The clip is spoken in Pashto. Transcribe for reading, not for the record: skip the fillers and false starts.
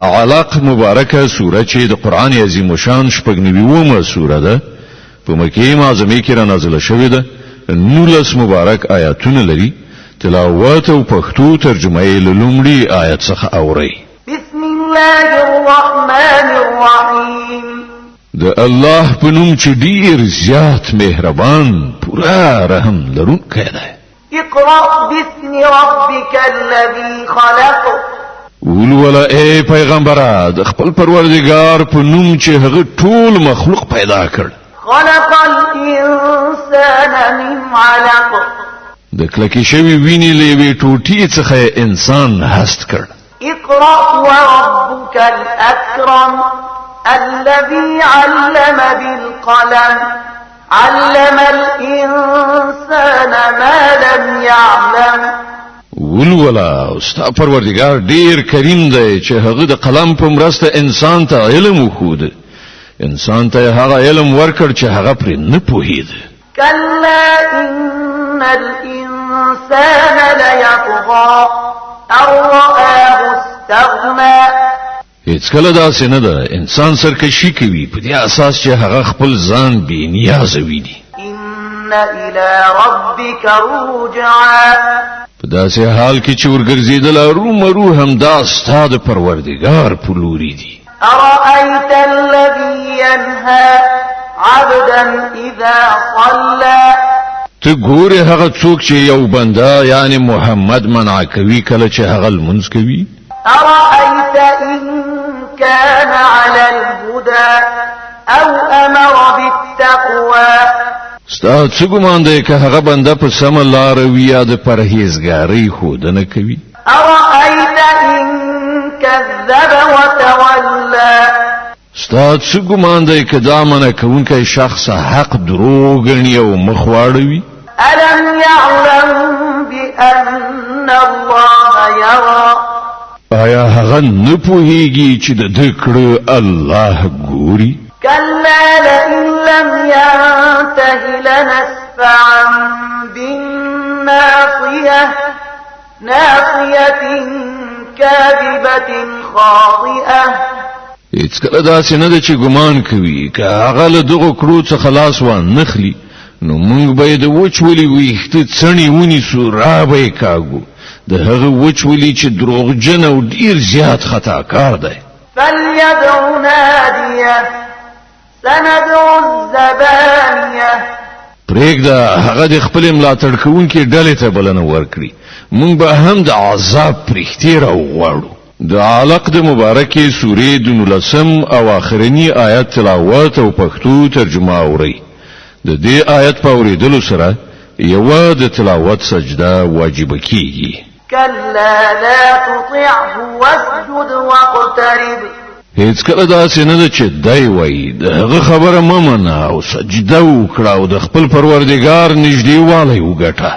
علق مبارکه سوره چې د قران عظیم شان 96مه سوره ده، په مکه معظمه کې را نازله شوې ده. 19 مبارک آیاتونه لري. تلاوت او پښتو ترجمه یې له لومړي آیت څخه اورئ. بسم الله الرحمن الرحیم. د الله په نوم چې ډیر زیات مهربان، پوره رحم لرونکی دی. اقرأ باسم ربك الذي خلق. ولوله ای پیغمبره د خپل پروردګار په نوم چې هغه ټول مخلوق پیدا کړ. خلق الإنسان من علق. د کلکې شوې وینې له یوې ټوټې څخه انسان هست کړ. اقرأ وربك الأكرم الذي علم بالقلم علم الإنسان ما لم يعلم. ولوله، ستا پروردګار ډیر کریم دی چې هغه د قلم په مرسته انسان ته علم وښود. انسان ته هغه علم ورکړ چې هغه پرې نه پوهېده. كلا إن الإنسان ليطغى أن رآه استغنى. هیڅکله داسې نه ده، انسان سرکشي کوي په دې اساس چې هغه خپل ځان بې نیازه ویني. إن إلى ربك الرجعى. په داسې حال کې چې ورګرځېدل ارومرو همدا ستا د پروردګار په لوري دي. أرأيت الذي ينهى عبدا إذا صلى. ته ګورې هغه څوک چې یو بنده یعنی محمد منع کوي کله چې هغه لمونځ کوي. أرأيت إن كان على الهدى أو أمر بالتقوى. ستا څه ګمان دی که هغه بنده په سمه لاره وي یا د پرهیزګارۍ ښودنه کوي؟ أرأيت إن كذب وتولى. ستا څه ګمان دی که دا منع کوونکی شخص حق دروغ ګڼي او مخ واړوي؟ ألم يعلم بأن الله يرى. آیا هغه نه پوهیږي چې د ده کړه الله ګوري؟ كلا لئن لم ينته لنسفعا بالناصية ناصية كاذبة خاطئة. هیڅکله داسې نه ده چې ګمان کوي که هغه له دغو کړو څخه لاس وانخلي نو موږ به یې د وچولي ویښته څڼې ونیسو، را به یې کاږو، د هغه وچولي چې دروغجن او ډیر زیات خطاکار دی. فليدع ناديه سندع الزبانية. پرېږده هغه د خپلې ملاتړ کوونکې ډلې ته بلنه ورکړي، موږ به هم د عذاب پرښتې راوغواړو. د علق د مبارکې سورې د 19 او آخرني آیت تلاوت او پښتو ترجمه اورئ. د دې آیت په اورېدلو سره یوه د تلاوت سجده واجب کیږي. كلا لا تطعه واسجد واقترب. هیڅکله داسې نه ده چې دی وایي د هغه خبره مه منه او سجده وکړه او د خپل پروردګار نږدېوالی وګټه.